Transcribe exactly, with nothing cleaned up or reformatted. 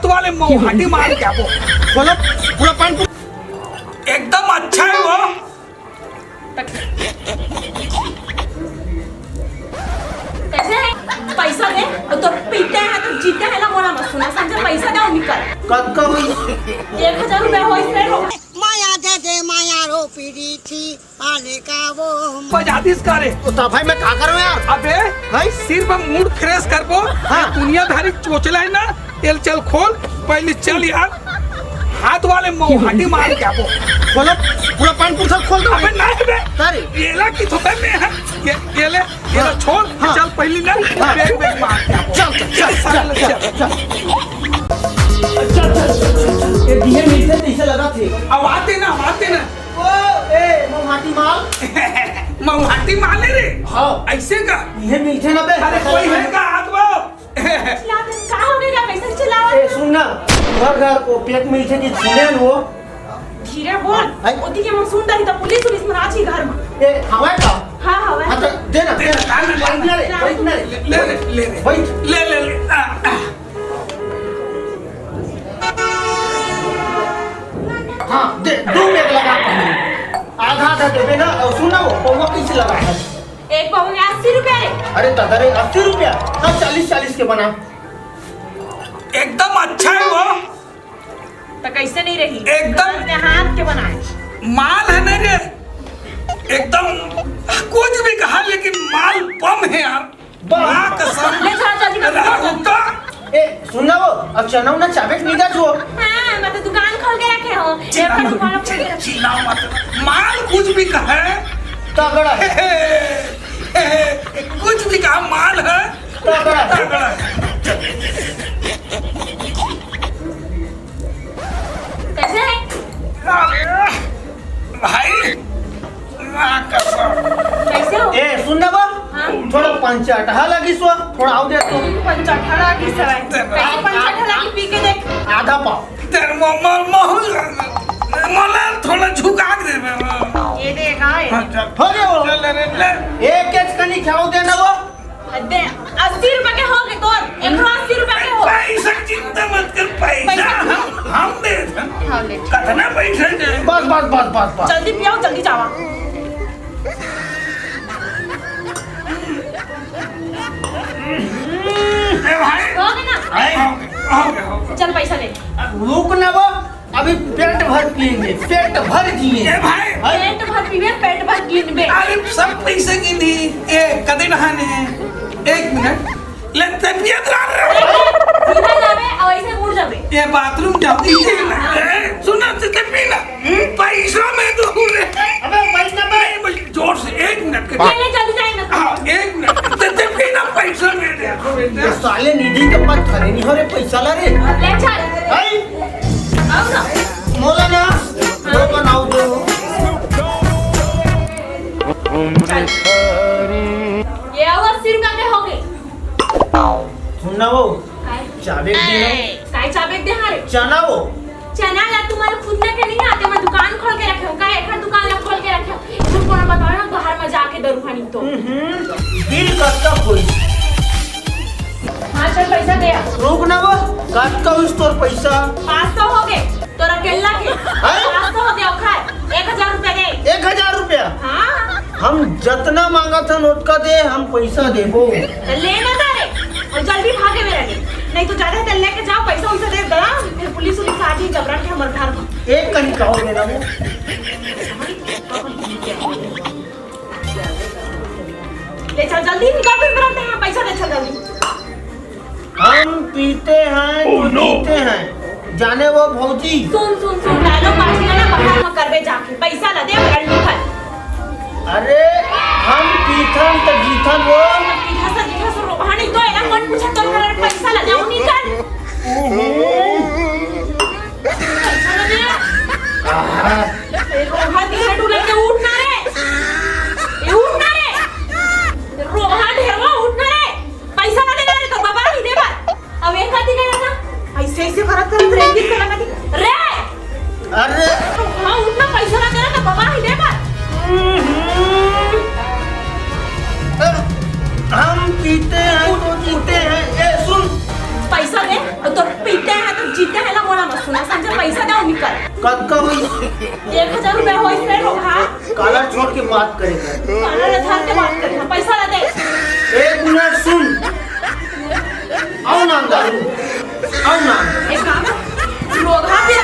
वाले मौहाटी मार के आपको। बोलो, पूरा पान एकदम अच्छा है वो। कैसे है? पैसा दे, अउ तो पीते हैं तो जीते हैं ना, मोला मत सुना, समझे? पैसा दे अउ निकल। कतका होई? एक हजार रुपया होई, फेर हो। माया दे दे, माया रो पीड़ी थी, आने का वो हम बजा दिस का रे? तो भाई, मैं का करूं यार? अबे, भाई? सिर्फ हम मूड फ्रेश करबो। हाँ। दुनियादारी चोचला है ना, एल चल खोल, पहले चल यार। हाथ वाले मौहाटी मार के आपको। खोलो, पूरा पान पूरा सब खोल दो। अबे नहीं बे। अरे। एला की थोपे में है। ये, ये ले, ये ले, हाँ, छोड़, हाँ। चल पहली ना, हाँ। बैग, बैग मार के आपको। चल, चल, चल, साले, चल, चल। चल। अच्छा, अच्छा, अच्छा, अच्छा, अच्छा। ये दिए मिलते तो इसे लगा थे। अब आते ना, अब आते ना। ओ, ए, मौहाटी माल। मौहाटी माल है रे। हाँ। ऐसे का? ये मिलते ना बे। अरे कोई है का हाथ वो? चिल्ला दे, का होने का, कैसे चिल्ला रहा? ए, सुन ना, घर घर को पेट में इसे की सुने न वो। धीरे बोल, आई। ओती के मन सुन डरी तो पुलिस उलिस मन आची घर में। ए, हवा का? हाँ, हवा। हाँ, तो दे ना, दे ना। बैठ ना रे, बैठ ना रे। ले, ले, ले, ले। बैठ। ले, ले, ले। आ, आ। हाँ, दे, दो बैग लगा पहले। आधा आधा देबे ना, और सुन ना वो, पौवा कैसे लगा है? एक पौवा के अस्सी रुपया रे। अरे दादा रे, अस्सी रुपया? हाँ, चालीस, चालीस के बना। एकदम अच्छा है वो। तो कैसे नहीं रही? एकदम। अपने हाथ के बनाए। माल है ना रे, एकदम कुछ भी कहा, लेकिन माल बम है यार। बम। माँ कसम। ले, चल, जल्दी कर। रहा हूँ तो। ए, सुन ना वो, अब चना उना चाबे के निकाल जो। हाँ, मैं तो दुकान खोल के रखे हूँ। चिल्ला, चिल्ला मत। माल कुछ भी कहे। तगड़ा है। कुछ भी कहा, माल है। तगड़ा है। तगड़ा है। कैसे है? अरे, भाई, माँ कसम। कैसे हो? ए, सुन ना बा, हाँ? थोड़ा पंचटहा लगी सो, थोड़ा आओ दे तो। पंचटहा लगी सो है। कैसे पंचटहा लगी, पी के देख। आधा पाव। तेरे म-, म-, महू, मला थोड़ा झुका दे बे। ये देख, हाँ, ये हाँ, देख। चल। हो गया वो। चल, ले, ले, ले। एक, एक कनी खाओ दे ना वो। दे, अस्सी रुपया के हो गए तोर, एक सौ अस्सी रुपया के हो। पैसा की चिंता मत कर, पैसा पैसा हम, हम दे देन। हाँ, ले। कितना पैसा दे? बस, बस, बस, बस, बस। जल्दी पियाओ, जल्दी जावा। ए भाई। हो गया ना? भाई, हो गया, हो गया, हो गया। चल, पैसा दे। रुक ना वो। अभी पेट भर पिएंगे, पेट भर जिए। ए भाई। हैं? पेट भर पीबे, पेट भर गिनबे। अरे सब पैसे गिनी। ए, कदे नहाने हैं? एक मिनट। ले, ते पियत रह रे। सीधा जाबे और ऐसे मुड़ जाबे। ये बाथरूम जाओ, इसे ना। ए, सुना, ते, ते पी ना। हम्म, पैसा मैं दूँ रे। अबे, पैसा नहीं, बस जोर से, एक मिनट के। ले, ले, जल्दी जाए ना। हाँ, एक मिनट। ते, ते पी ना, पैसा मैं दे। ये साले निधि के पास धरे नहीं हो रे, पैसा ला रे। ले चल। भाई। आओ ना। मोला ना, वो बनाओ दे वो। चल। ये आओ, अस्सी रुपया के हो गए। सुन ना वो, काय? चाबे दे। काय चाबे दे, हाँ रे? चना वो। चना ला तुम्हारे खुद ना के नहीं आते, मैं दुकान खोल के रखे हूँ। काय एकर दुकान ला खोल के रखे हूँ? झूठ बोल, बताओ ना, बाहर में जाके दरू हनी तो। हम्म, बिल कब तक होई? हाँ, चल, पैसा दे आ। रुक ना वो, कतका होइस तोर पैसा? पाँच सौ हो गए, तोर अकेला के। हैं? पाँच सौ हो गया, ओखर, एक हजार रुपया दे। एक हजार रुपया? हाँ। हम जतना मांगत हन, ओतका दे, हम पैसा देबो। तो ले ना तारे, और जल्दी भागे में रहे। नहीं तो ज्यादा देर लेके जाओ, पैसा उसे दे दो, फिर पुलिस उलिस आ जाए, जबरन के हमारे घर में। एक कनी कहो दे ना वो। ले चल जल्दी, निकल फिर तुरंत यहाँ, पैसा दे चल जल्दी। हम पीते हैं तो जीते हैं, जाने वो भौजी। सुन, सुन, सुन, डायलॉग बाजी ना बाहर में करबे जाके, पैसा ला दे, और निकल। अरे, हम पीथन तो जीथन वो। पीथन से जीथन से रोहा नहीं तो एला कौन पूछे तो कर पैसा ला दे, निकल। पैसा ला दे। ए, रोहा धीरे डुले के उठ ना रे। ए, उठ ना रे। रोहा ढेरवा उठ ना रे। पैसा ना देना रे तो बाबा ही दे बर। अब एक आदमी नहीं रहता। ऐसे, ऐसे करत करत रे, इंग्लिश करत करत। रे! अरे! रोहा उठ ना, पैसा ना देना तो बाबा ही दे बर। हम्म। हम पीते हैं तो जीते हैं। ए, सुन। पैसा दे, और तो पीते हैं तो चिंता हे ना, मोला मत सुना, समझे? पैसा दे अउ निकल। कतका होइस? एक हजार रुपया होइस रे रोगहा। काला छोड़ के बात करे कर। काला ला धर के बात करे, पैसा ला दे। ए गुनर, सुन। अउ ना दारू, अउ ना। एक काम, रोगहा भी